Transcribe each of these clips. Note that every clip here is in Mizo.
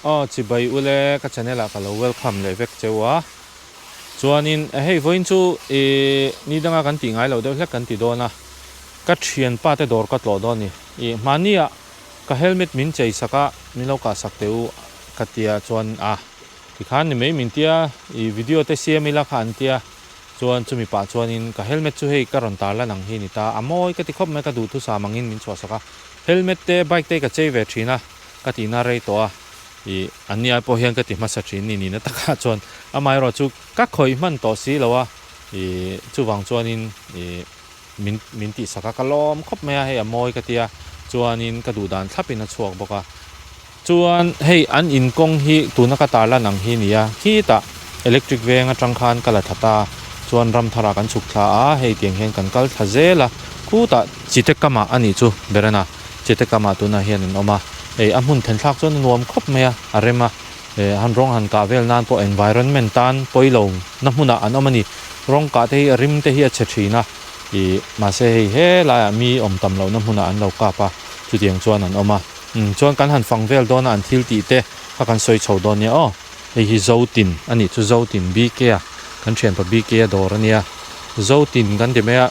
Aw chibai ule ka channel ah ka lo welcome leh vek cheu a chuanin hei vawiin chu ih ni danga kan tih ngai loh deuh hlek kan ti dawn a ka thianpa te dawr ka tlawh dawn a ni ih hmahni ah ka helmet min chei sak a min lo kah sak teh u ka tia chuan a tikhan ni mai min tia ih video te siam ila kha an tia. Chuan chumi pah chuanin ka helmet chu hei ka rawn tarlan ang hi a ni ta, a mawi ka ti khawp mai, ka duhthusam angin min chhuahsak a, helmet te bike te ka chei ve thin a, ka tihna rei tawh a, ih an ni ai pawh hian ka ti hmasa thin ni nihna takah chuan amaherawh chu ka khawih hman tawh si lo a, ih chuvang chuanin ih min min tihsak a, ka lawm khawp mai a, hei a mawi ka ti a, chuanin ka duh dan thlapin a chhuak bawk a. Chuan hei an in kawng hi tuna ka tarlan ang hi nia, khitah electric veng atang khan ka la thla ta, chuan ramthar ah kan chhuk thla a, hei tiang hian kan kal thla zel a, khutah chite kamah a nih chu Berana chite kamah tunah hian an awm a, hei a hmun then thlak chuan a nuam khawp mai a, a rem a, han rawng han kah vel nan pawh environment tan pawilo na hmunah an awm a ni, rawng kah te hi a rim te hi a chhe thin a, ih mahse hei helaiah mi awm tam lohna hmunah an lo kap a, chutiang chuan an awm a. Umm chuan kan han fang vel dawn a an thil tih te kha kan sawi chho dawn nia aw. Hei hi Zotin a nih chu Zotin BK a kan thianpa BK a dawr a nia. Zotin kan ti mai a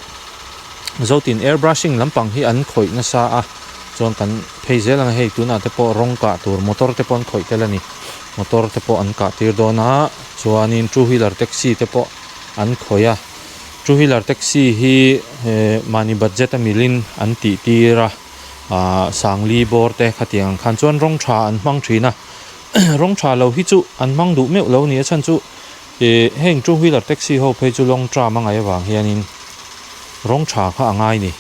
Zotin air brushing lampang hi an khawih nasa a chuan kan phei zel ang a hei tunah te pawh rawng kah tur motor te pawh an khawih tel a ni. Motor te pawh an kah tir dawn a chuanin two wheeler taxi te pawh an khawih a two wheeler taxi hi mahni budget a milin an tih tir a. Ahh Sangli bawr te khatiang ang khan chuan rawng tha an hmang thin a, rawng tha lo hi chu an hmang duh meuh lo a ni a chhan chu ih heng two wheeler taxi ho phei chu long term a ngaih avang hianin rawng tha kha a ngai ni,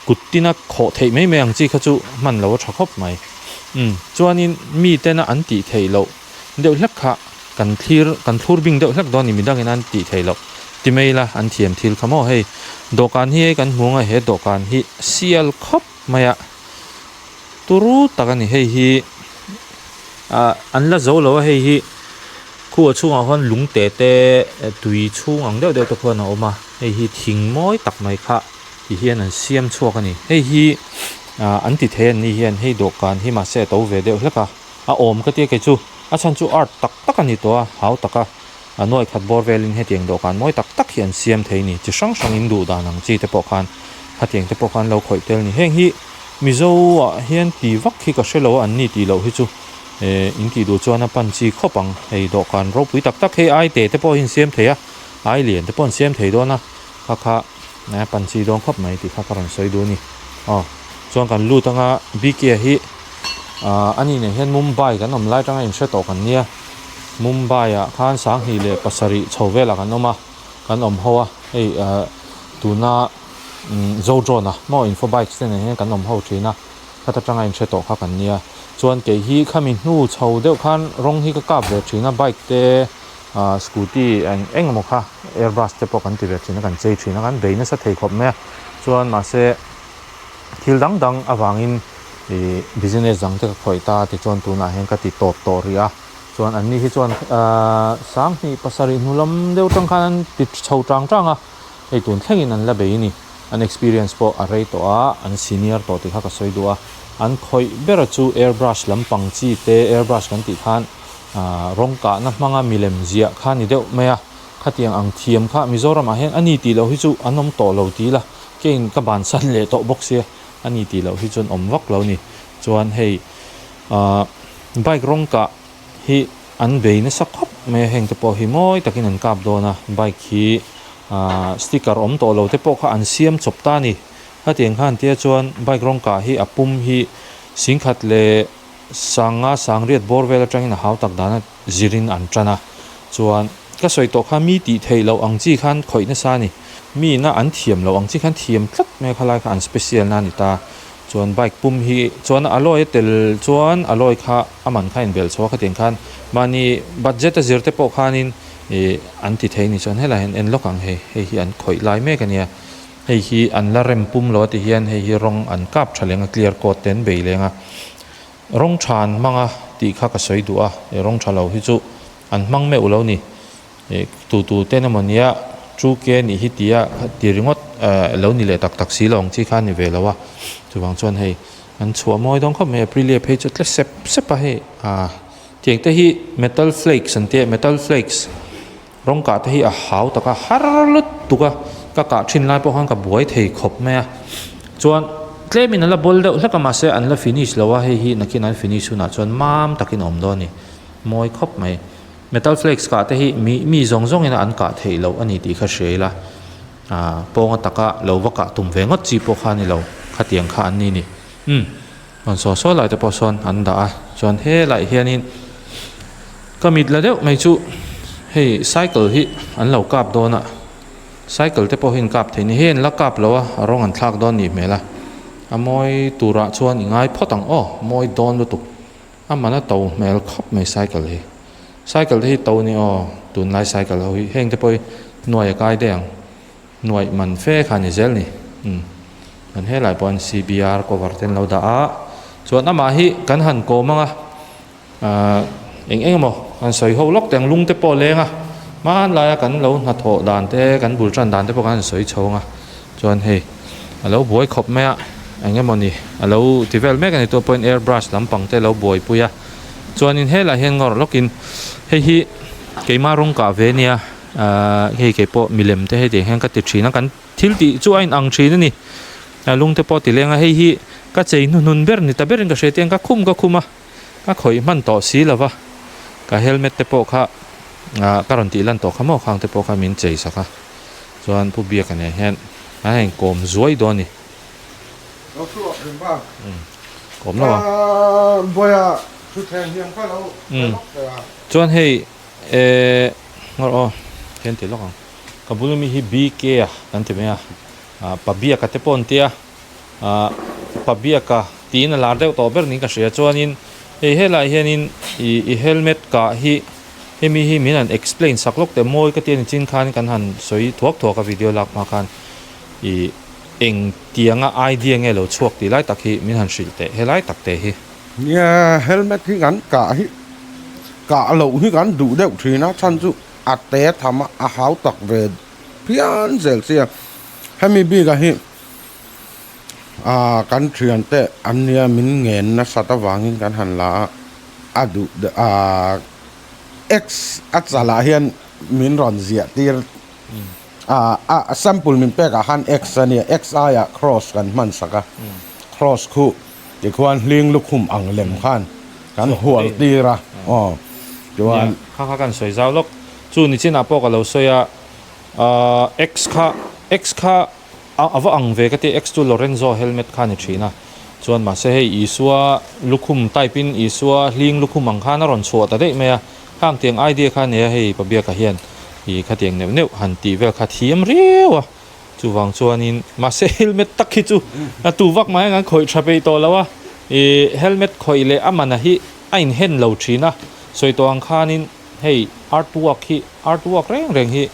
kut tina khawh theih mai mai ang chi kha chu hman lo a tha khawp mai. Umm chuanin mi tena an tih theih loh deuh hlek kha kan thlir kan thlur bing deuh hlek dawn a ni midangin an tih theih loh ti mai ila an thiam thil kha maw hei dawhkan hi hei kan hmu ang a he dawhkan hi sial khawp mai a turu tak a ni hei hi ah an la zo lo a hei hi khu a chhungah khuan lung te te tui chhung ang deuh deuh te khuan a awm a hei hi thing mawi tak mai kha ti hian an siam chhuak a ni hei hi ah an ti thei an ni hian hei dawhkan hi mahse a to ve deuh hlek a. A awm ka tia kei chu a chhan chu art tak tak a ni tawh a, hau tak a, a nuai khat bawr velin hetiang dawhkan mawi tak tak hi an siam thei ni, chi hrang hrang in duh dan ang chi te pawh khan khatiang te pawh khan lo khawih tel ni. Heng hi Mizo ah hian ti vak hi ka hre lo a, an ni tih loh hi chu eh in tih duh chuan a pan chi khawp ang, hei dawhkan ropui tak tak hei ai te te pawh hi an siam thei a, ai lian te pawh an siam thei dawn a, kha kha a pan chi dawn khawp mai tih kha ka rawn sawi duh a ni. Aw chuan kan lut anga BK hi. Ahh ani nen hian Mumbai kan awm lai atanga inhre tawh kan nia Mumbai ah khan sanghnih leh pasarih chho velah kan awm a kan awm ho a hei ahh tuna umm Zodron a maw info bikes te nen hian kan awm ho thin a khata tanga inhre tawh kha kan nia chuan kei hi khami hnu chho deuh khan rawng hi ka kap ve thin a bike te ahh scooty eng eng emaw kha airbrush te pawh kan ti ve thin a kan chei thin a kan bei nasa thei khawp mai a chuan mahse. Thil dang dang avangin ih business dang te ka khawih ta tichuan tunah hian ka ti tawp tawh rih a chuan an ni hi chuan ahh sanghnih pasarih hnu lam deuh tang khan an ti chho tang tang a hei tun thlengin an la bei a ni an experience pawh a rei tawh a an senior tawh tih kha ka sawi duh a an khawih ber chu airbrush lampang chi te airbrush kan tih khan ahh rawng kahna hmanga milem ziah kha ni deuh mai a khatiang ang thiam kha Mizoramah hian a ni tih loh hi chu an awm tawh lo ti ila. Keng ka bansan leh tawh bawk sia a ni tih loh hi chuan awm vak lo ni. Chuan hei ahh bike rawng kah hi an bei nasa khawp mai a heng te pawh hi mawi takin an kap dawn a bike hi ahh sticker awm tawh lo te pawh kha an siam chawp ta a ni. Hetiang khan tia chuan bike rawng kah hi a pum hi singkhat leh sanga sangriat bawr vel atangin a hau tak dan a zirin an tan a chuan ka sawi tawh kha mi tih theih loh ang chi khan khawih nasa a ni. Mi ina an thiam loh ang chi khan thiam tlat mai a khalai kha an special na a ni ta. Chuan bike pum hi chuan a lawi a tel chuan a lawi kha a man kha a inbelh chho a khatiang khan mahni budget a zir te pawh khanin ih an ti thei a ni chuan helai hian en lawk ang hei hei hi an khawih lai mek a nia hei hi an la rem pum lo a ti hian hei hi rawng an kap tha leng a clear coat te an bei leng a rawng tha an hmang a tih kha ka sawi duh a rawng tha lo hi chu an hmang meuh lo a ni. Ih tu tu ten emaw nia two k nih hi tia ti ringawt eh lo ni leh tak tak si lo ang chi kha a ni ve lo a chuvang chuan hei an chhuah mawi dawn khawp mai Aprilia phei chu tle sep sep a hei ah Tiang te hi metal flakes an tia metal flakes rawng kah te hi a hau tak a har lutuk a ka kah thin lai pawh khan ka buai thei khawp mai a chuan tlem in a la bawl deuh hlek a mahse an la finish lo a hei hi nakin an finish hunah chuan mam takin a awm dawn a ni mawi khawp mai metal flakes kah te hi mi mi zawng zawng in an kah theih loh a ni tih kha hria ila ah pawnga taka lo va kah tum ve ngawt chi pawh kha a ni lo khatiang kha an ni a ni umm. Rawn saw saw lai te pawh sawn an dah a chuan helaiah hianin ka mit la deuh mai chu hei cycle hi an lo kap dawn a cycle te pawh hi an kap thei a ni hei an la kap lo a a rawng an thlak dawn nih hmel a a mawi turah chuan i ngai phawt ang aw mawi dawn lutuk a man a to hmel khawp mai cycle hi cycle te hi to a ni aw tunlai cycle ho hi heng te pawh hi nuai a kai daih ang. Nuaih man fe kha ni zel ni. Umm. Kan helai pawh an CBR cover te an lo dah a. Chuan amah hi kan han kawm ang a. Ahh eng eng emaw kan sawi ho lawk teh ang lung te pawh a leng a. Hmanlaia kan lo hnathawh dan te kan bul tan dan te pawh kan han sawi chho ang a. Chuan hei a lo buai khawp mai a. Eng emaw ni a lo ti vel mek a ni tawh pawhin air brush lampang te a lo buaipui a. Chuanin helai hian ngawrh lawkin hei hi keimah rawng kah ve nia. Ahh hei kei pawh milem te hetiang hian ka ti thin a kan thil tih chu a inang thin a ni a lung te pawh a ti leng a hei hi ka chei hnuhnun ber ni ta berin ka hria tiang ka khum ka khum a ka khawih hman tawh si lo va ka helmet te pawh kha ah ka rawn tih lan tawh kha maw khang te pawh kha min chei sak a chuan Pu Biaka nen hian an han inkawm zuai dawn a ni. Kawm lo a. Chuan hei. Eee ngawr aw hian ti lawk ang ka bul ami hi BK a kan ti mai a ah Pabiaka te pawh an tia ah Pabiaka tiin a lar deuh tawh ber niin ka hria chuanin hei helaiah hianin ih i helmet kah hi hemi hi min han explain sak lawk teh mawi ka ti a ni chin khan kan han sawi thuak thuak a video lak hma khan ih eng tianga idea nge lo chhuak tih lai tak hi min han hrilh teh helai tak te hi. Nia helmet hi kan kah hi kah loh hi kan duh deuh thin a chhan chu a te tham a a hau tak ve phian zel sia hemi bik ah hi ah kan thian te an nia min ngen nasat avangin kan han la a a duh ah x a chalah hian min rawn ziah tir ah a sample min pek ah khan x a nia x aiah cross kan hman sak a cross khu. Tikhuan hling lukhum ang lem khan kan hual tir a, aw chuan. Nia, kha kha kan sawi zau lawk. Chu nichinah pawh ka lo sawi a, ahh X kha, X kha a va ang ve ka ti, X chu Lorenzo helmet kha a ni thin a. Chuan mahse hei Isua lukhum type in Isua hling lukhum ang khan a rawn chhuah ta daih mai a. Khang tiang idea kha a nei a, hei Pabiaka hian ih khatiang neuh neuh han tih vel kha thiam riau a. Chuvang chuanin mahse helmet tak hi chu a tu vak mai ang an khawih tha peih tawh lo a, ih helmet khawih leh a mana hi a inhen lo thin a, sawi tawh ang khanin hei art work hi art work reng reng hi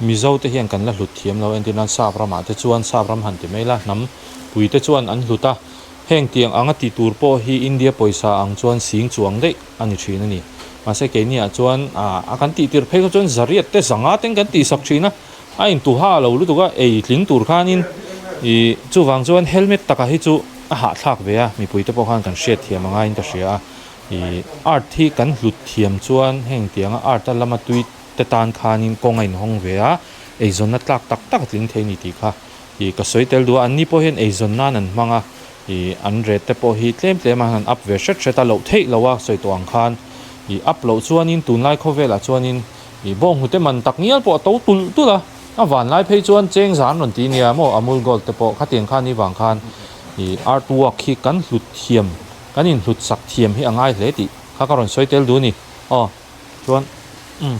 Mizo te hian kan la hlut thiam lo entir nan sap ramah te chuan sap ram han ti mai la hnam pui te chuan an hlut a, heng tiang anga ti tur pawh hi India pawisa ang chuan sing chuang daih a ni thin a ni. Mahse keiniah chuan ah a kan tih tir phei kha chuan zariat te zanga ten kan tihsak thin a. A intuha lo lutuk a, ei tling tur khanin ih chuvang chuan helmet taka hi chu a hahthlak ve a, mipuite pawh khan kan hriat thiam a ngaiin ka hria a, ih art hi kan hlut thiam chuan heng tianga art a lama tui te tan khanin kawng a inhawng ve a, eizawnna tlak tak tak a tling thei a ni tih kha ih ka sawi tel duh a, anni pawh hian eizawn nan an hmang a, ih an rate te pawh hi tlem tlem a han up ve hret hret a, loh theih loh a sawi tawh ang khan ih up loh chuanin tunlai khawvelah chuanin. Ih bawnghnute man tak ngial pawh a to tulh tulh a, a vanlai phei chuan cheng zan rawn ti nia maw Amul Gold te pawh khatiang khan ni vang khan ih art work hi kan hlut thiam kan inhlut sak thiam hi a ngai hle tih kha ka rawn sawi tel duh a ni aw chuan umm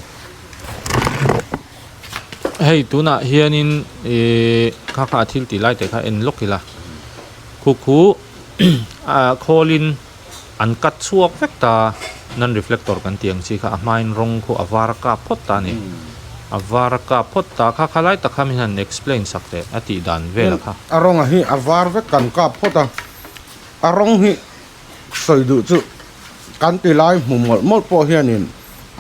hei tunah hianin ih kha kha a thil tih lai te kha en lawk ila khu khu ah khawlin. An cut chhuak vek ta, non reflector kan tih ang chi kha a hmain rawng khu a var a kap phawt ta a ni. A var a kap phawt ta kha kha lai tak kha min han explain sak teh a tih dan vel a kha. A rawng a hi a var vek kan kap phawt a, a rawng hi sawi duh chu kan ti lai hmu mawlh mawlh pawh hianin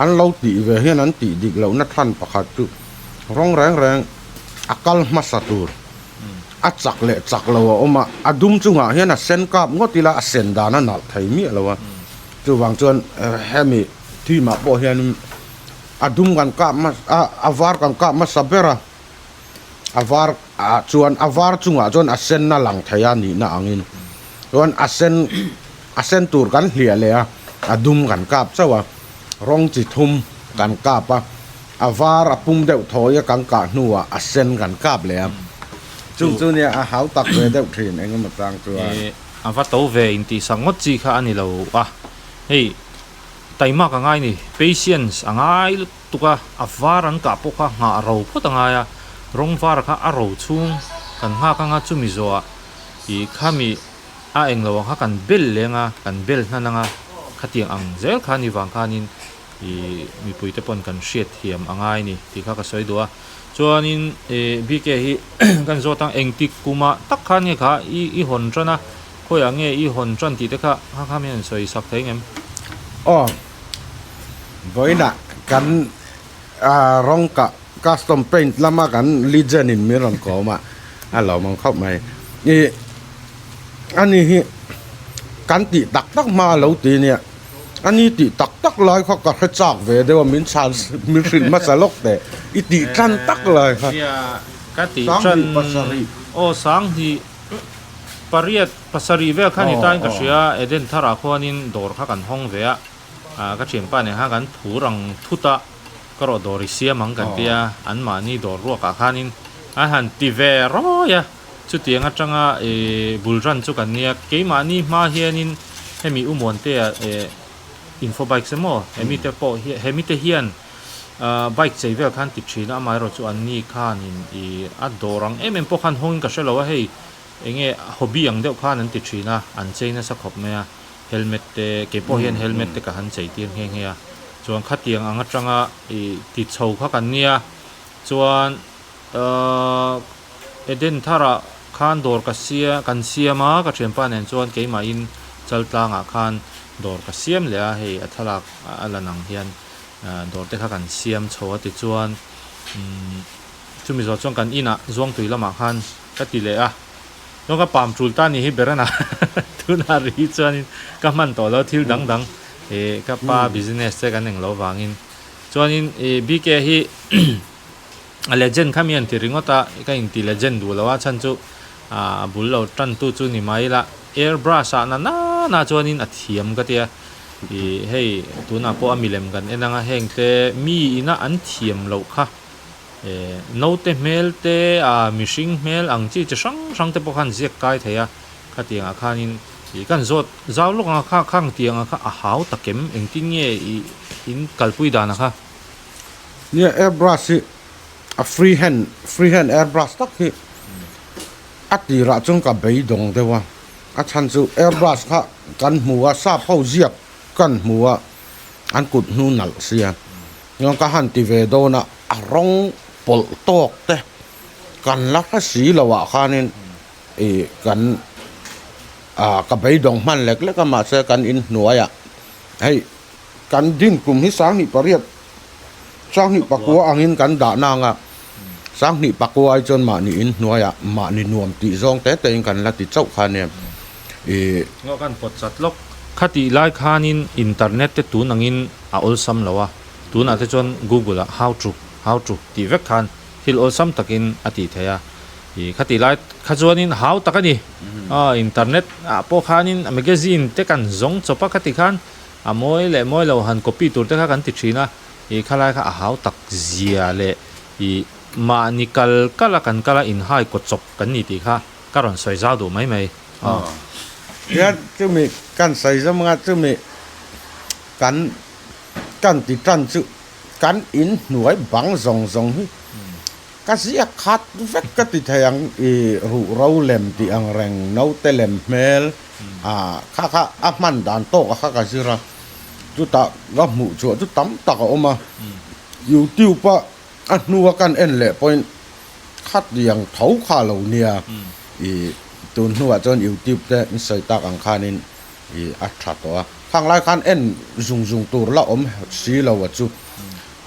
an lo tih ve hian an tih dik lohna than pakhat chu rawng reng reng a kal hmasa tur. A chak leh chak lo a awm a, a dum chungah hian a sen kap ngawt ila a sen dan a nalh thei miah lo a. Chuvang chuan hemi theme ah pawh hianin a dum kan kap hmasa a var kan kap hmasa ber a, a var ah chuan a var chungah chuan a sen a lang thei a nihna angin chuan a sen a sen tur kan hliah leh a, a dum kan kap chauh a, rawng chi thum kan kap a. A var a pum deuh thawi a kan kah hnuah a sen kan kap leh a. Chung chu nia a hau tak ve deuh thin eng emaw chang chuan. Ih a va to ve intihsak ngawt chi kha a ni lo a, hei taimak a ngai ni, patience a ngai lutuk a, a var an kah pawh kha nghah ro phawt a ngai a, rawng var kha a ro chhung kan nghak anga chumi zawhah ih khami a englo ang kha kan bel leng a, kan bel hnan anga khatiang ang zel kha a ni vang khanin Ih mipuite pawn kan hriat thiam a ngai ni tih kha ka sawi duh a. Chuanin ih BK hi kan zawt a, engtik kumah tak khan nge kha i i hawn tan a, khawiah nge i hawn tan tih te kha kha kha min han sawi sak thei ngem? Aw, vawiinah kan ah rawng kah custom paint lama kan legend in min rawn kawm a, a lawm ang khawp mai. Ih ani hi kan tih tak tak hma a lo ti nia. A ni tih tak tak lai kha ka hre chak ve deuh a, min chhan min hrilh hmasa lawk teh. I tih tan tak lai kha. Nia, ka tih tan aw Sanghnih pariat pasarih vel kha ni tain ka hria, Eden tharah khuanin dawr kha kan hawng ve a, ka thianpa nen khan kan phur ang thut a, ka rawh dawr i siam ang kan tia, anmahni dawr ruakah khanin an han ti ve rawi a. Chutiang atanga bul ran chu kan nia, keimahni hma hianin hemi U Muantea info bikes emaw hemi te pawh hi hemi te hian bike chei vel khan ti thin a, amaherawh chu anni khanin ih a dawr ang em em pawh khan hawngin ka hre lo a, hei enge hobby ang deuh khan an ti thin a, an chei nasa khawp mai a, helmet te keipawh hian helmet te ka han chei tir nghe nghe a, chuan khatiang ang atanga ih ti chho kha kan nia, chuan Ahh Eden tharah khan dawr ka sia kan siam a, ka thianpa nen chuan keimahin Chaltlangah khan dawr ka siam leh a, hei a thlalak a lan ang hian dawr te kha kan siam chho a tichuan umm chumi zawh chuan kan inah Zuangtui lamah khan ka ti leh a, chuan ka pam tul ta ni hi ber a na tunah ri chuanin ka hman tawh lo thil dang dang ih ka pa business te kan englo vangin chuanin ih BK hi A legend kha mi an ti ringawt a, ka inti legend duh lo a chhan chu a bul lo tan tu chu ni mai ila air brush ah na na na chuanin a thiam ka tia ih hei tunah pawh a milem kan en anga heng te mi ina an thiam loh kha eh naute hmel te ah mihring hmel ang chi chi hrang hrang te pawh khan ziak kai thei a khatiang ah khanin ih kan zawt zau lawk ang a kha khang tiang ang kha a hau takem engtin nge ih in kalpui dan ang kha. Nia airbrush hi a free hand free hand airbrush tak hi a tirah chuan ka beidawng deuh a a chhan chu airbrush kha kan hmu a sap ho ziak kan hmu a an kut hnu nalh sia chuan ka han ti ve dawn a a rawng pawlh tawk te kan la hre si lo ah khanin ih kan ah ka beidawng hman lek lek a mahse kan inhnuaiah hei. Kan din kum hi 1800, 1900 angin kan dah nang a, 1900 ai chuan mahni in hnuaiah mahni nuam tih zawng te tein kan la ti chauh kha nia. Ih. Ngaw kan pawt chat lawk. Khatih lai khanin internet te tun angin a awlsam lo a, tunah te chuan Google ah how to, how to tih vek khan thil awlsam takin a tih theih a. Ih khatih lai kha chuanin hau tak a ni. Aw internet ah pawh khanin magazine te kan zawng chawp a khatih khan A mawi leh mawi lo han copy tur te kha kan ti thin a, ih khalai kha a hau tak zia leh ih mahni kal kal a kan kal a inhai kaw chawp kan ni tih kha ka rawn sawi zau duh mai mai aw. Hian chumi kan sawi zawm anga chumi kan kan ti tan chu kan inhnuai bang zawng zawng hi ka ziak khat vek ka ti thei ang ih ruhro lem tih ang reng naute lem hmel Ah kha kha a hman dan tawk a kha ka zir a, chutah ka hmuh chhuah chu tam tak a awm a, youtube a a hnua kan en leh pawhin khatiang tho kha a lo nia, ih tun hnuah chuan youtube te min sawi tak ang khanin ih a tha tawh a, khang lai khan en zung zung tur la awm si lo a chu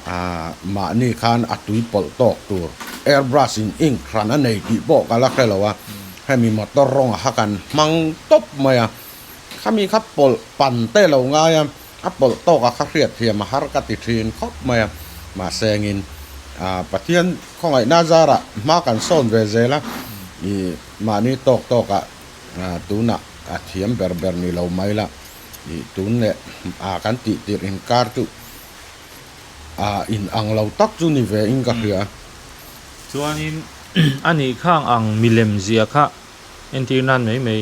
ah mahni khan a tui pawlh tawk tur airbrush in ink hran a nei tih pawh ka la hre lo a. Hemi motor rawng ah kha kan hmang tawp mai a, Khami kha pawlh pan te lo ngai a, a pawlh tawk a kha hriat thiam a har ka ti thin khawp mai a. Mahse engin Pathian khawngaihna zarah hma kan sawn ve zel a, ih mahni tawk tawkah tunah a thiam ber ber ni lo mai la, ih tun leh kan tih tirh inkar chu in ang lo tak chu ni ve in ka hria. Chuanin a nih khang ang milem zia kha entir nan mai mai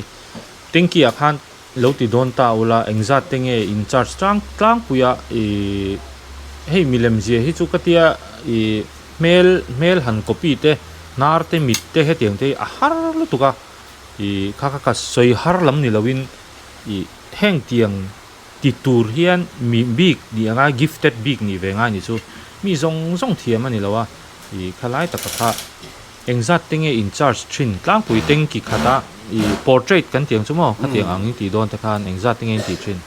tanky ah khan lo ti dawn ta ula engzat te nge in charge tlang tlangpui a ih hei milem zia hi chu ka tia ih hmel hmel han copy te hnar te mit te hetiang te hi a har lutuk a ih kha kha ka sawi har lam ni lo in ih heng tiang Ti tur hian mi bik nih anga gifted bik nih ve ngai ni chu mi zawng zawng thiam a ni lo a, ih khalai taka kha engzat te nge in charge thin tlangpui tanky khata ih portrait kan tih ang chu maw khatiang ang in tih dawn te khan engzat te nge in tih thin.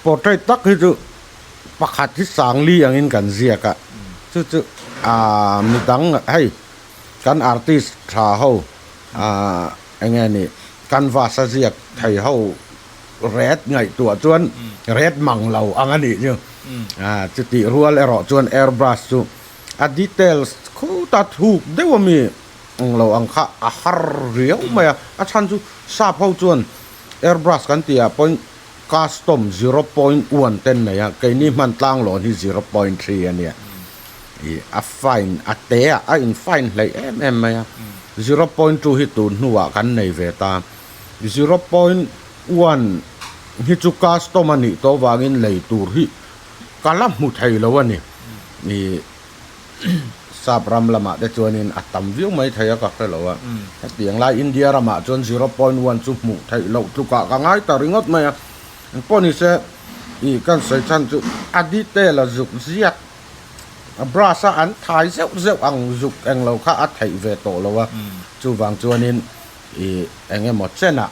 Portrait tak hi chu pakhat hi sangli angin kan ziak a, chu chu aah midang hei kan artist tha ho aah enge ni canvas a ziak thei ho Red ngaihtuah chuan red mang lo ang a nih chu. Chutih rual erawh chuan airbrush chu a details khuta thuk deuh ami ang lo ang kha a har riau mai a. A chhan chu sap ho chuan airbrush kan tih ah pawhin custom 0.1 ten nei a, keini hman tlanglawn hi 0.3 a nia. Ih a fine a te a, a in fine hleih em em mai a. 0.2 hi tun hnuah kan nei ve ta. 0.1 hi chu custom a nih tawh vangin lei tur hi ka la hmu thei lo a ni. Ih sap ram lamah te chuanin a tam viau mai thei a ka hre lo a. Hetiang lai India ramah chuan 0.1 chu hmuh theih loh tlukah ka ngai ta ringawt mai a. Engpawh ni se ih kan sawi chhan chu a detail a zuk ziak a brush a an thai zeuh zeuh ang zuk englo kha a theih ve tawh lo a. Chuvang chuanin. Ih eng emaw chenah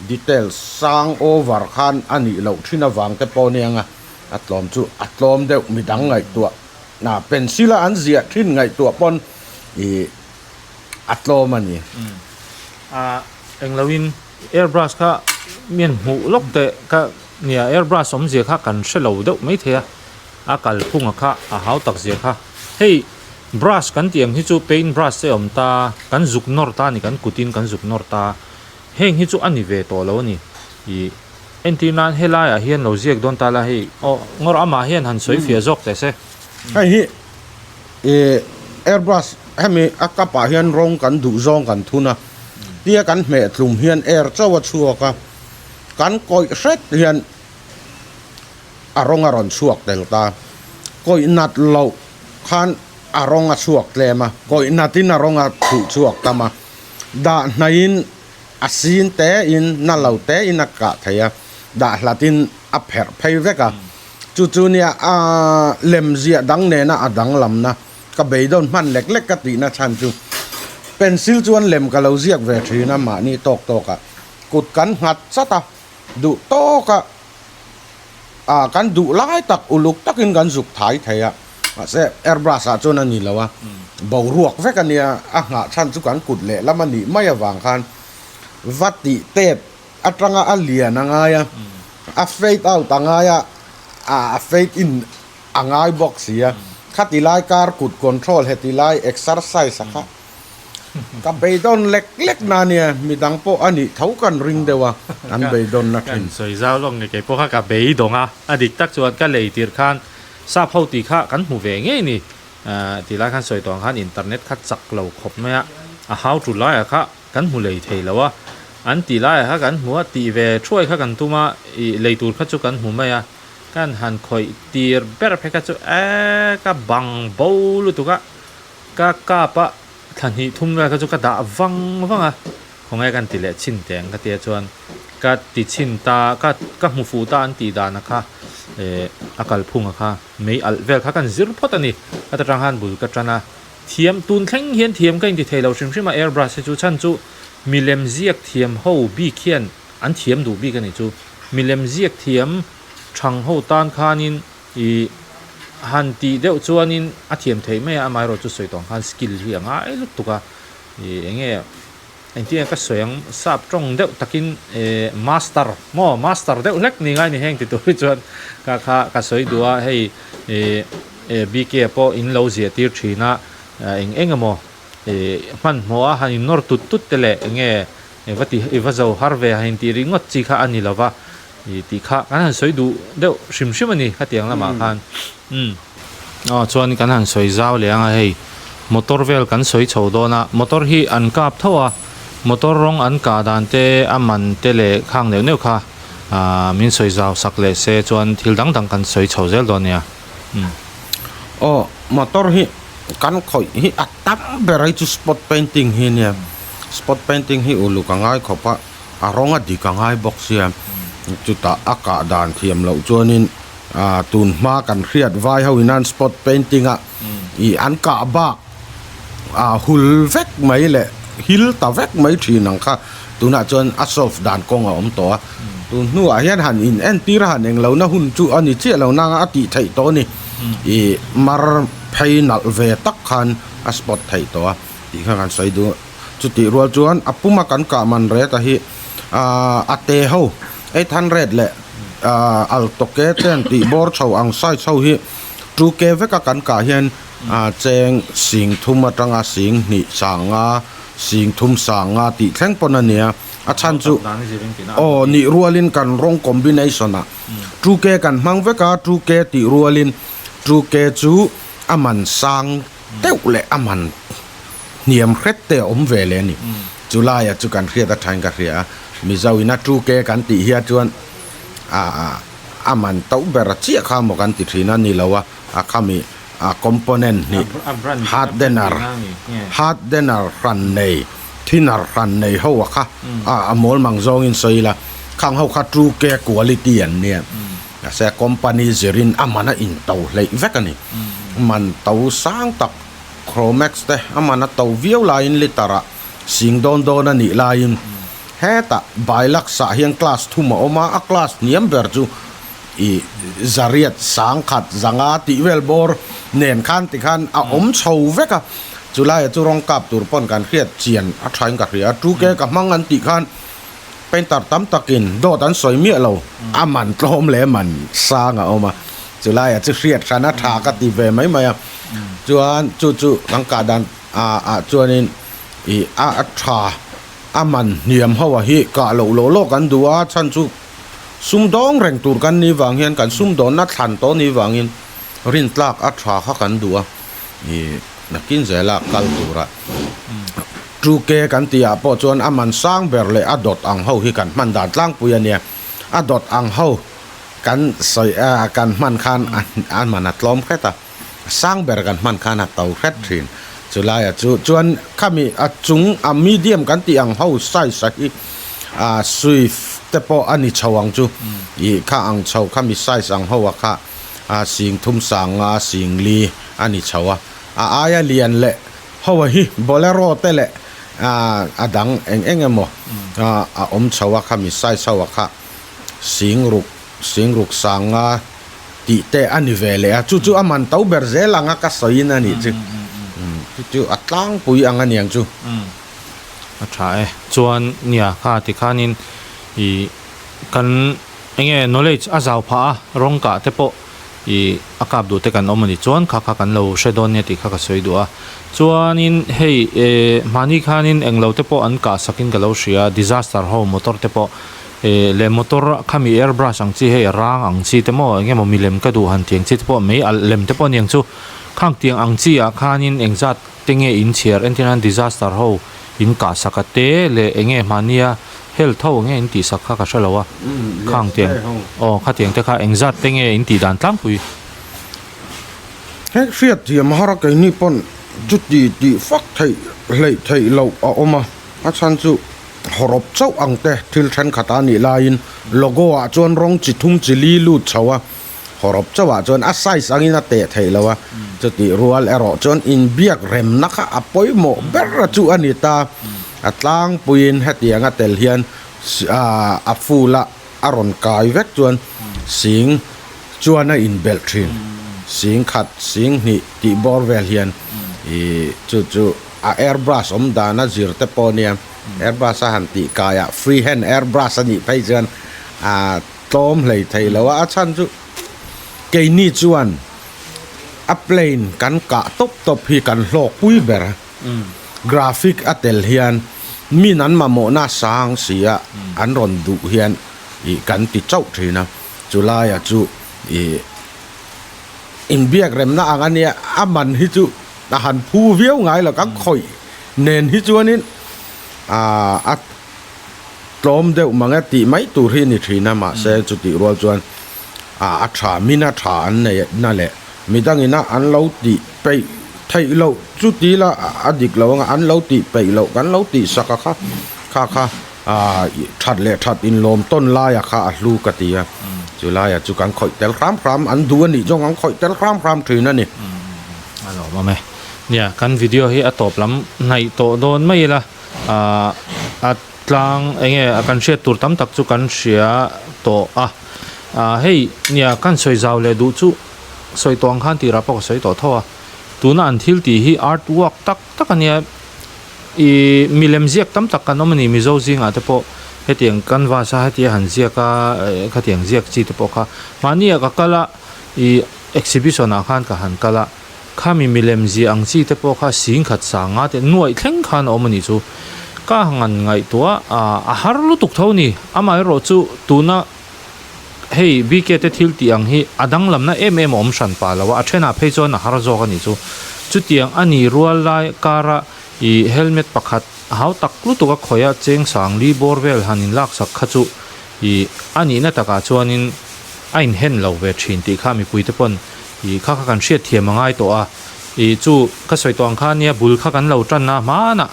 details sang over khan a nih loh thin avang te pawh nia nga a tlawm chu a tlawm deuh midang ngaihtuah na pencil a an ziah thin ngaihtuah pawn ih a tlawm a ni. Ah eng lo in airbrush kha mian hmuh lawk teh ka nia airbrush awmzia kha kan hre lo deuh mai thei a a kalphunga kha a hau tak zia kha hei. Brush kan tih ang hi chu paint brush te awm ta, kan zuk nawr ta a ni, kan kutin kan zuk nawr ta. Heng hi chu a ni ve tawh lo a ni. Ih, entir nan helaiah hian lo ziak dawn ta la hei, aw ngawr amah hian han sawi fiah zawk teh se. Hei hi ih airbrush hemi a cup ah hian rawng kan duh zawng kan thun a, tia kan hmeh tlum hian air chauh a chhuak a, kan kawih hret hian a rawng a rawn chhuak tel ta. Kawih nat loh khan a rawng a chhuak tlem a, kawih natin a rawng a khuh chhuak tam a, dah hnaihin a sin tein na lo tein a kah thei a, dah hlatin a pherh phei vek a. Chu chu nia a lem ziah dang nena a danglamna ka beidawn hman lek lek ka tihna chhan chu pencil chuan lem ka lo ziak ve thin a, mahni tawk tawkah kut kan nghat chat a, duh tawka ah kan duh lai tak uluk takin kan zuk thai thei a mahse airbrush ah chuan a ni lo a boruak vek a nia a nghah chhan chu kan kut leh lam a nih mai avang khan va tih tet atanga a lian a ngai a a fade out a ngai a a fade in a ngai bawk si a khati lai kar kut control heti lai exercise a kha. Ka beidawn lek lek na nia, midang pawh a nih tho kan ring deuh a, an beidawn na thin. Kan sawi zau lawk nge kei pawh kha ka beidawng a, a dik tak chuan ka lei tirh khan sap ho tih kha kan hmu ve ngei ni, ti lai khan sawi tawh ang khan internet kha chak lo khawp mai a, a hau tul laiah kha kan hmu lei thei lo a, an tih laiah kha kan hmu a, tih ve thuai kha kan tum a, ih lei tur kha chu kan hmu mai a, kan han khawih tir ber phei kha chu eee ka bang bo lutuk a. Ka cup a thla hnih thum vel kha chu ka dah vang vang a, khawnge kan ti leh chhin teh ang ka tia chuan ka ti chhin ta ka ka hmu fuh ta an tih dan a kha eh a kalphung a kha mei alh vel kha kan zir phawt a ni ka ta tang khan bul ka tan a thiam tun thleng hian thiam ka inti thei lo hrim hrim a airbrush hi chu chhan chu milem ziak thiam ho bik hian an thiam duh bik a ni chu milem ziak thiam thang ho tan khanin Ih, han tih deuh chuanin a thiam theih mai a, amaherawh chu sawi tawh ang khan skill hi a ngai lutuk a, ih eng nge Engtin nge ka sawi ang, sap tawng deuh takin eh master maw master deuh hlek ni ngai ni heng ti tur hi chuan ka kha ka sawi duh a, hei eh eh BK pawh in lo ziah tir thin a, eng eng emaw eh hmanhmawh a han innawr tut tut te leh eng nge i va ti i va zo har ve han intih ringawt chi kha a ni lo va. I tih kha kan han sawi duh deuh hrim hrim a ni khatiang lamah khan umm. Aw chuan kan han sawi zau leh ang a hei motor vel kan sawi chho dawn a motor hi an kap tho a motor rawng an kah dan te a man te leh khang neuh neuh kha ah min sawi zau sak leh se chuan thil dang dang kan sawi chho zel dawn nia umm. Aw motor hi kan khawih hi a tam ber hi chu spot painting hi ania spot painting hi uluk a ngai khawp a. A rawng a dik a ngai bawk sia, chutah a kah dan thiam loh chuanin ah tun hma kan hriat vai ho in an spot painting a ih an kah bak ah hul vek mai leh hil ta vek mai thin ang kha tunah chuan a solve dan kawng a awm tawh a, tun hnuah hian han in entir a han eng lohna hun chu a ni chiah lo nanga a tih theih tawh a ni ih mar phei nalh ve tak khan a spot theih tawh a tih kha kan sawi duh. Chutih rual chuan a puma kan kah man ret a hi aaa a te ho 800 leh aaa altoke ten tih bawr chho ang size ho hi 2K veka kan kah hian aaa cheng sing thum atanga sing hnih sanga sing thum sanga tih thleng pawn a nia a chhan chu aw nih rualin kan rawng combination ah 2K kan hmang vek a 2K tih rualin 2K chu a man sang deuh leh a man hniam hret te a awm ve leh a ni. Chu laia chu kan hriat athain ka hria a, Mizo ina two K kan tih hian chuan a man to ber a chiah kha maw kan ti thin a ni lo a, a khami a component hnih hardener hardener hran nei thinner hran nei ho a kha a mawl mang zawngin sawi ila khang ho kha two K quality an nia. Mahse company zirin a man a into hleih vek a ni. Man to sang tak Chromax te a man a to viau laiin liter ah sing dawn dawn a nih laiin hetah Bilux ah hian class thum a awm a, a class hniam ber chu ih zariat sang khat zanga tih vel bawr nen khan tikhan a awm chho vek a, chulaiah chu rawng kap tur pawn kan hriat chian a thain ka hria a, two K ka hmang an tih khan Painter tam takin dawt an sawi miah lo, a man tlawm leh man sang a awm a, chulaiah chu hriat hran a tha ka ti ve mai mai a, chuan chu chu kan kah dan ah ah chuanin ih a a tha a man hniam ho a hi kah loh lawh lawh kan duh a, chhan chu sumdawng reng tur kan nih vang hian kan sumdawnna thlan tawh nih vangin rintlak a tha kha kan duh a, ih nakin zela kal tura. 2K kan tih ah pawh chuan a man sang ber leh a dawt ang ho hi kan hman dan tlangpui a nia. A dawt ang ho kan sawi a kan hman khan a man a tlawm hret a, a sang ber kan hman khan a to hret thin. Chulaiah chu chuan khami a chung a medium kan tih ang ho size a hi a swift te pawh a ni chho ang chu ih kha ang chho khami size ang ho a kha a sing thum sang nga sing li a ni chho a, a aia lian leh Ho a hi Bolero te leh a dang eng eng emaw a awm chho a khami size ho a kha sing ruk sing ruk sang nga tih te a ni ve leh a chu chu a man to ber zel ang a ka sawi in a nih chu chu chu a tlangpui ang a niang chu. A tha e chuan nia kha tikhanin ih kan enge knowledge a zau phah a rawng kah te pawh Ih a kap duh te kan awm a ni chuan kha kha kan lo hre dawn nia tih kha ka sawi duh a. Chuanin hei eh mahni khanin englo te pawh an kah sakin ka lo hria a, disaster ho motor te pawh eh leh motor khami air brush ang chi hei rang ang chi te maw eng emaw milem ka duh han tiang chi te pawh mei alh lem te pawh aniang chu khang tiang ang chi ah khanin engzat te nge in chhiar entir nan disaster ho in kah sak a te leh eng nge mahnia health ho nge in tih sak kha ka hre lo a khang tiang aw khatiang te kha engzat te nge in tih dan tlangpui. Heng hriat thiam har a keini pawn chuti tih fak theih hleih theih loh a awm a, a chhan chu hawrawp chauh ang te thil thenkhat a nih laiin logo ah chuan rawng chi thum chi li lut chho a. Hawrawp chauhah chuan a size angin a teh theih lo a, chutih rual erawh chuan inbiak remna kha a pawimawh ber chu a ni ta. A tlangpuiin hetiang a tel hian a full a a rawn kai vek chuan sing chuan a inbelh thin. Sing khat, sing hnih tih bawr vel hian ih chu chu a airbrush awm dan a zir te pawh nia. Airbrush a han tih kaiah free hand airbrush a nih phei chuan a tlawm hlei thei lo a, a chhan chu keini chuan a plane kan kah tawp tawp hi kan hlawk pui ber a, graphic a tel hian min an mamawhna sang si a an rawn duh hian ih kan ti chauh thin a, chulaia chu ih inbiak remna ang a nia, a man hi chu a han phu viau ngai lo, kan khawih nen hi chuanin ah a tlawm deuh mang e tih mai tur hi a ni thin a, mahse chutih rual chuan ah a tha min a tha an nei na leh midangin a an lo tih peih theih loh chuti la a dik lo anga an lo tih peih loh kan lo tih sak a kha kha kha ah that leh that inlawm tawn laia kha a hlu ka ti a, chu laia chu kan khawih tel hram hram an duh a nih chuan kan khawih tel hram hram thin a ni. A lawm awm e. Nia kan video hi a tawp lam hnaih tawh dawn mai ila ah a tlang eng nge kan hriat tur tam tak chu kan hria tawh a ah hei nia kan sawi zau leh duh chu sawi tawh ang khan tirah pawh ka sawi tawh tho a tuna an thil tih hi art work tak tak a nia ih milem ziak tam tak kan awm a ni mizo zingah te pawh hetiang canvas a hetia han ziak a khatiang ziak chi te pawh kha mahni ah ka kal a ih exhibition ah khan ka han kal a. Khami milem ziah ang chi te pawh kha singkhat sanga te nuaih thleng khan a awm a nih chu. Ka ngan ngaihtuah a, a har lutuk tho ni. Amaherawh chu tuna hei BK te thil tih ang hi a danglamna em em a awm hran pah lo a, a thenah phei chuan a har zawk a nih chu. Chutiang a nih rual lai kara i helmet pakhat hau tak lutuk a khawih a cheng sang li bawr vel han inlaksak kha chu i a nihna takah chuanin a inhen lo ve thin tih kha mipuite pawn Ih kha kha kan hriat thiam a ngai tawh a, ih chu ka sawi tawh ang kha nia bul kha kan lo tan a hmanah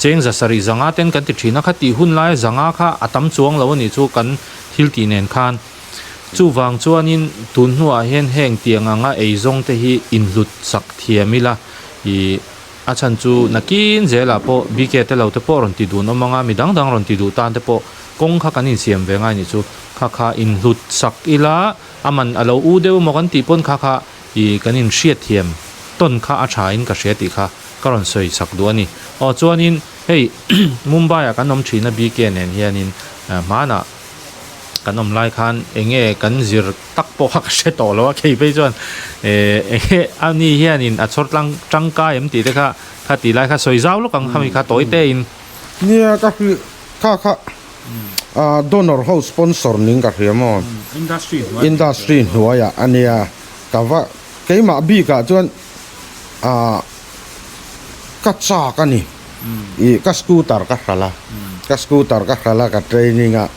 cheng za sarih zanga ten kan ti thin a, kha tih hun laia zanga kha a tam chuang lo a nih chu kan thil tih nen khan. Chuvang chuanin tun hnuah hian heng tiang anga eizawng te hi inhlut sak thiam ila ih a chhan chu nakin zelah pawh BK te lo te pawh rawn ti dun awm ang a, mi dang dang rawn ti duh tan te pawh kawng kha kan insiam ve ngai nih chu kha kha inhlut sak ila. A man a lo u deuh emaw kan tih pawn kha kha i kan in hriat thiam tawn kha a tha in ka hria tih kha ka rawn sawi chak duh a ni. Aw chuanin hei Mumbai ah kan awm thin a BK nen hianin hmanah kan awm lai khan eng nge kan zir tak pawh kha ka hre tawh lo a kei phei chuan eng nge a ni hianin a chhawr tlang tangkai em tih te kha kha tih lai kha sawi zau lawk ang khami kha tawi te in. Nia ka hrilh kha kha. Donor ho sponsor ning ka hria maw? Industry hnuaiah a nia. Ka va keimah bikah chuan ka chak a ni. Ih ka scooter ka hralh a, ka scooter ka hralh a ka training a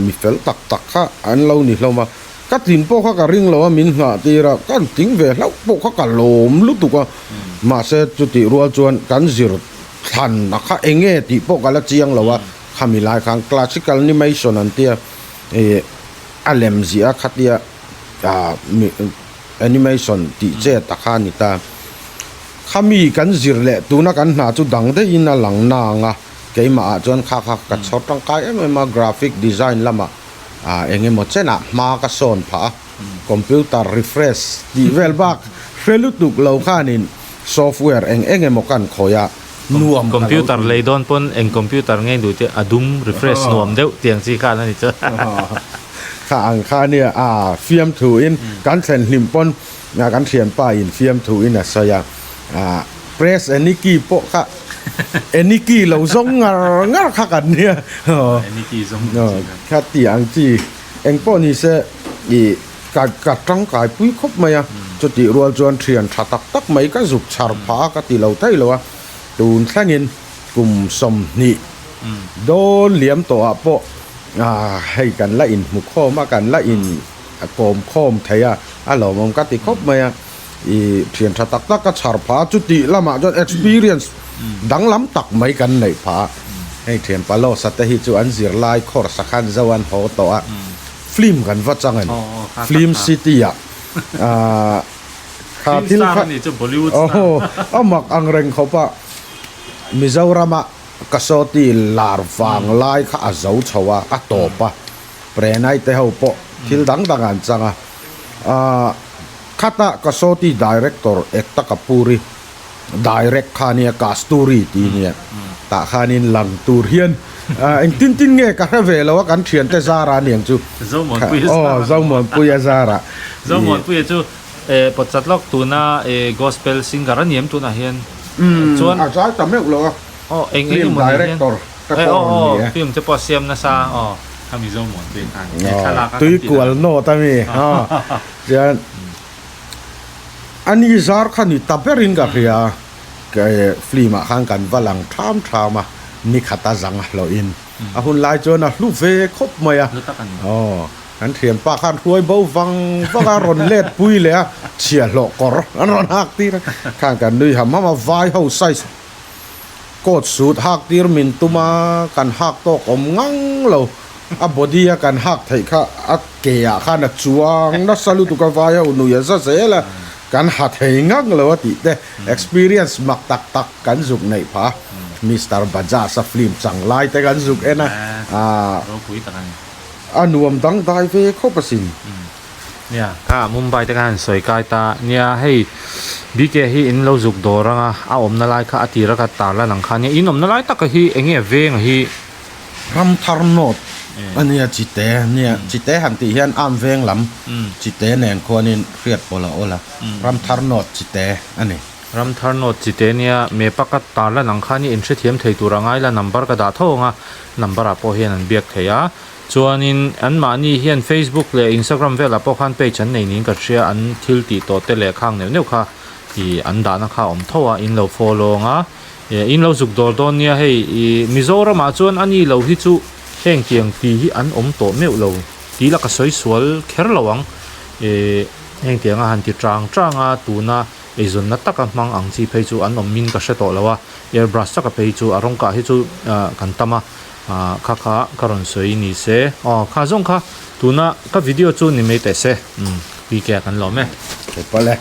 mi fel tak tak kha an lo ni hlawm a. Ka tlin pawh kha ka ring lo a min nghah tir a, ka tling ve hlauh pawh kha ka lawm lutuk a. Mahse chutih rual chuan kan zir Thlan a kha eng nge tih pawh ka la chiang lo a, khami lai khan classical animation an tia ih a lem ziah a khatia ah animation tih che ta kha a ni ta. Khami kan zir leh tuna kan hna chu dang deuhin a lang nang a, keimah ah chuan kha kha ka chhawr tangkai em em a, graphic design lamah ah eng emaw chenah hma ka sawn phah a, computer refresh tih vel bak hre lutuk lo khanin Software eng eng emaw kan khawih a, nuam ka lo ti. Computer lei dawn pawn eng computer nge duh te a dum refresh nuam deuh tiang chi khan a ni chu. Kha ang kha ania a fiamthu in kan thlen hlim pawn kan thianpa in fiamthu in a sawi a, press any key pawh kha any key lo zawng ngar ngar kha kan nia. Any key zawng ngar chi kha. Kha ti ang chi eng pawh ni se ih. Ka ka tangkai pui khawp mai a, chutih rual chuan thian tha tak tak mai ka zuk chhar phah a ka ti lo thei lo a, tun thlengin kum 20 dawn liam tawh ah pawh ah hei kan la inhmu khawm a, kan la in kawm khawm thei a, a lawmawm ka ti khawp mai a, ih thian tha tak tak ka chhar phah a, chutih lamah chuan experience danglam tak mai kan neih phah a, hei thian Palosa te hi chu an zirlai course ah khan zo an haw tawh a. Film kan va chang em? Film City ah kha thil kha a mak ang reng khawp a, Mizoram ah Kasawti lar vang lai kha a zo chho a, a tawp a, Prenai te ho pawh thil dang dang an chang a, khata Kasawti director Ekta Kapoor-i. Direct kha nia Kasturi tih nia tah khanin lang tur hian engtin tin nge ka hre ve lo a kan thiante zara aniang chu aw Zomuanpuia zara Zomuanpuia chu pawt chat lawk tuna gospel singer a niam tunah hian chuan a zai ta meuh lo a aw eng eng emaw ni hian director te pawh a rawn ni e film te pawh a siam nasa aw khami Zomuanpuia khan thlalak a kan tui kual nawt a mi chuan. A ni zar kha ni ta berin ka hria, film ah khan kan va lang tham tham a, ni khat a zang a hlawhin a hun lai chuan a hlu ve khawp mai a, aw kan thianpa khan hruai bo vang vang a rawn let pui leh a, chhiahhlawh kawr an rawn hak tir a, khan kan nui ham ham a, vai ho size coat suit hak tir min tum a, kan hak tawk awm ngang lo. A body a kan hak theih kha a ke ah khan a chuang nasa lutuk a vai ho nui a za zel a, kan ha thei ngang lo a tih te experience mak tak tak kan zuk neih phah a, Mister Bajaj a film chang lai te kan zuk en a, a nuam dangdai ve khawp asin. Nia, kha Mumbai te khan han sawi kai ta nia, hei BK hi in lo zuk dawr anga a awmna lai kha a tir a ka tar lan ang kha nia, in awmna lai taka hi eng nge veng a hi? Ramthar North a nia Chite nia, Chite han tih hian Am veng lam Chite nen khuanin hriat pawlh a awl a, Ramthar North Chite a ni. Ramthar North Chite nia, map a ka tar lan ang kha nia in hrethiam thei tur a ngai la, number ka dah tho ang a, number ah pawh hian an biak thei a. Chuanin anmahni hian Facebook leh Instagram velah pawh khan page an nei niin ka hria, an thil tih tawh te leh khang neuh neuh kha ih an dahna kha a awm tho a, in lo follow ang a, eh in lo zuk dawr dawn nia hei ih Mizoramah chuan a ni lo hi chu heng tiang ti hi an awm tawh meuh lo tih la ka sawi sual kher lo ang, eh heng tianga han ti chang chang a tuna eizawnna taka hmang ang chi phei chu an awm in ka hre tawh lo a, airbrush taka phei chu a rawng kah hi chu ah kan tam a. Ah kha kha ka rawn sawi ni se aw kha zawng kha tuna ka video chu ni mai teh se umm PK ah kan lawm e. Thei pal e.